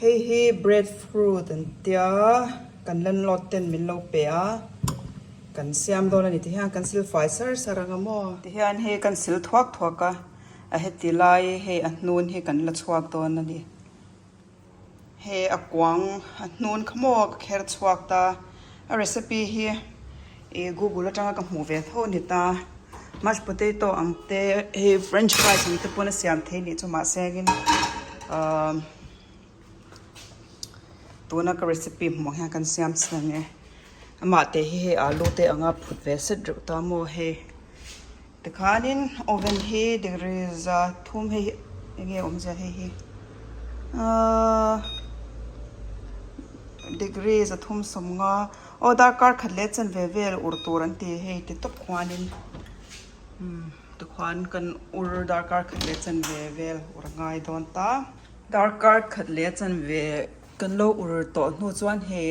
Hei hi breadfruit an tia kan landlord ten min lo pe a kan siam dawn a ni ti hian kan sil fai sar sar ang a maw. Ti hian hei kan sil thuak thuak a a heti lai hei a hnun hi kan la chhuak dawn a ni. Hei a kuang a hnun kha maw ka kher chhuak ta. A recipe hi ih google atanga ka hmuh ve tho a ni ta. Mashed potato ang te hei french fries ang te pawn a siam thei nih chu mahse engin ahh tuna ka recipe hmuh ang hian kan siam chhin ang e. Amah te hi hei alu te anga phut ve set reuh ta maw hei. Tikhanin oven hi degree 300 hei hi enge awmzia hei hi ahh degree 350 aw darkar khat leh chanve vel ur tur an ti hei ti tawp khuanin umm tikhuan kan ur darkar khat leh chanve vel ur a ngai dawn ta. Darkar khat leh chanve kan lo ur tawh hnu chuan hei.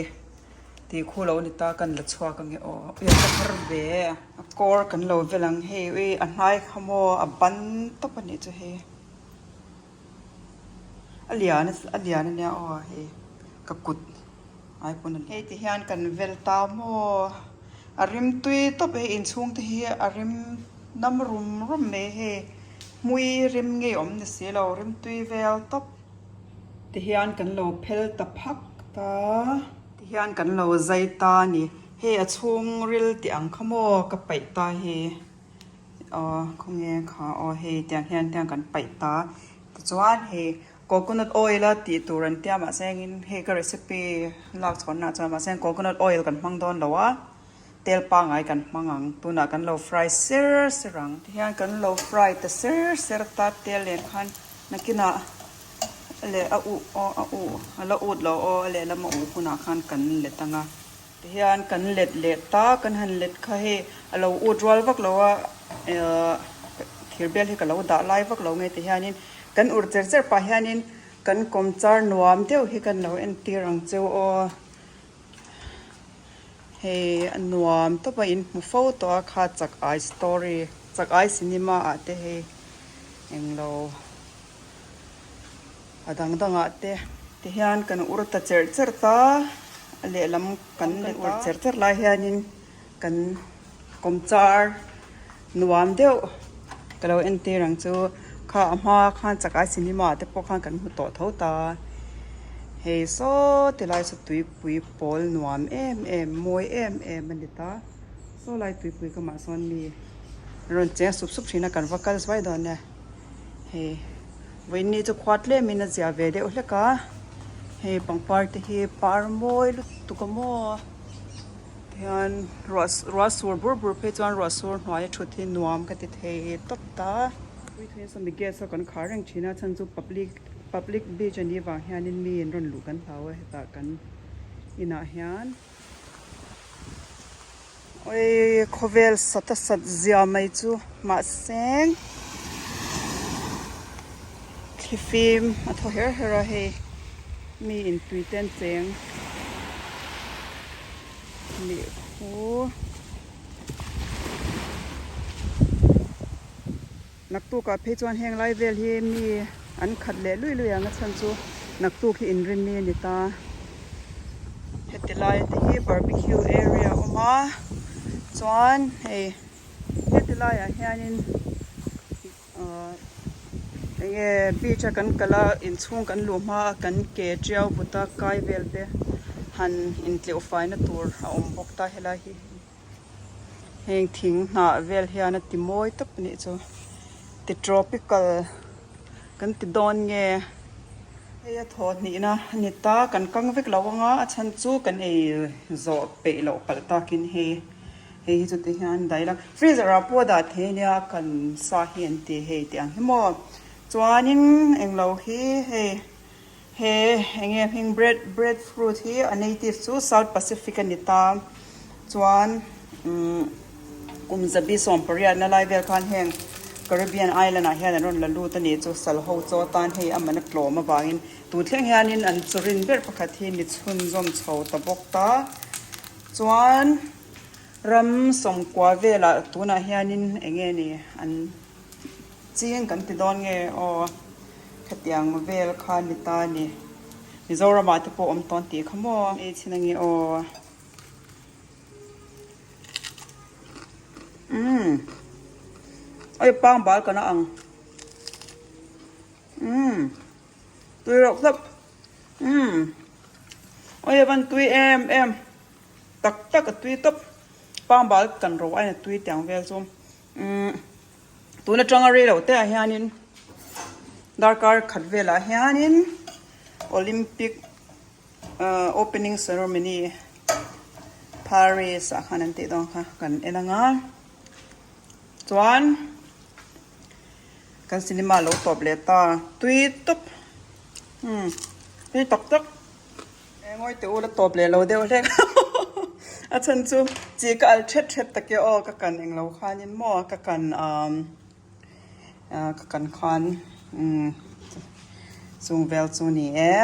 Tih khu lo ni ta kan la chhuak ange aw ui a har ve a kawr kan lo vel ang hei ui a hnai kha maw a ban tawp a nih chu hei a lian a lian a nia aw hei ka kut ai pawn a hei ti hian kan vel ta maw a rim tui tawp hei inchhung te hi a rim nam rum rum mai hei hmui rim ngei awm ni si lo rim tui vel tawp. Ti hian kan lo phel ta phak ta. Ti hian kan lo zai ta a ni. Hei a chhung ril tih ang kha maw ka paih ta hi. Aw khawnge kha aw hei tiang hian tiang kan paih ta. Tichuan hei coconut oil a tih tur an tia mahse engin hei ka recipe lak chhawnna ah chuan mahse coconut oil kan hmang dawn lo a. Tel pangai kan hmang ang. Tunah kan lo fry ser ser ang. Tihian kan lo fry ta ser ser ta tel nen khan nakinah leh a uh aw a uh a la ut lo aw a lehlam a uh hunah khan kan let ang a. Tihian kan let leh ta kan han let kha hei a lo ut rual vak lo a ehh thir bel hi ka lo dah lai vak lo nge tihianin kan ur cher cher pah hianin kan kawmchar nuam deuh hi kan lo entir ang cheu aw. Hei a nuam tawp a in hmu fo tawh a kha chak ai story chak ai cinema ah te hei englo a dang dang ah te ti hian kan ur ta cherh cherh ta a lehlam kan ur cherh cherh lai hianin kan kawmchar nuam deuh ka lo entir ang chu kha a hma khan chakai cinema ah te pawh khan kan hmu tawh tho ta hei saw ti lai saw tuipui pawl nuam em em mawi em em a ni ta saw lai tuipui ka mah sawn mi rawn cheng sup sup thin a kan va kal zuai dawn e hei vawiin ni chu khua tlem in a zia ve deuh hlek a hei pangpar te hi par mawi lutuk a maw. Tihian ruah ruah sur bur bur phei chuan ruah sur hnuaia thut hi nuam ka ti thei tawp ta. Puithiam sawmi gate saw kan khar reng thin a chhan chu public public beach a nih vang hianin mi in rawn luh kan hlau a hetah kan inah hian. Awii khawvel sat a sat zia mai chu mahse thlifim a thaw her her a hei. Mi intui te an cheng lehkhu naktuk ah phei chuan heng lai vel hi mi an khat leh lui lui ang a chhan chu naktuk hi inrin mi a ni ta heti lai te hi barbecue area a awm a chuan hei heti laiah hianin. Ahh enge beach a kan kal a inchhung kan luh hma a kan ke tiau but a kai vel te han intleuh fai na tur a awm bawk ta helai hi heng thing hnah vel hian a ti mawi tawp a nih chu ti tropical kan ti dawn nge hei a thaw hnihna a ni ta kan kang vek lo anga a chhan chu kan ei zawh peih loh palh takin hei. Hei hi chu ti hian daih la freezer ah pawh a dah thei ania kan sa hi an ti hei tih ang hi maw chuanin englo hi hei he enge hming bread bread fruit hi a native chu south pacific a ni ta chuan umm kum zabi 18 na lai vel khan heng Caribbean island ah hian an rawn la lut a nih chu sal ho chaw atan hei a man a tlawm avangin tun thleng hianin an chaw rin ber pakhat hi ni chhunzawm chho ta bawk ta. Chuan ram sawmkua velah tunah hianin eng nge ni an ching kan ti dawn nge aw khatiang vel kha ni ta a ni. Mizoramah te pawh awm tawn tih kha maw ei chhin ange aw. Umm oi pang bal ka na ang umm tui reuh hlap umm oi a van tui em em tak tak a tui tawp pang bal kan ro ain a tui tiang vel chu umm tun atanga rei loh te ah hianin darkar khat velah hianin Olympic. Opening ceremony Paris ah khan an tih dawn kha kan en anga chuan kan cinema lo tawp leh ta tui tawp umm tui tak tak engawi teh u la tawp leh lo deuh hlek a chhan chu chi ka al thet thet tak e aw ka kan englo khanin maw ka kan umm ka kan khan umm chung vel chu ni e.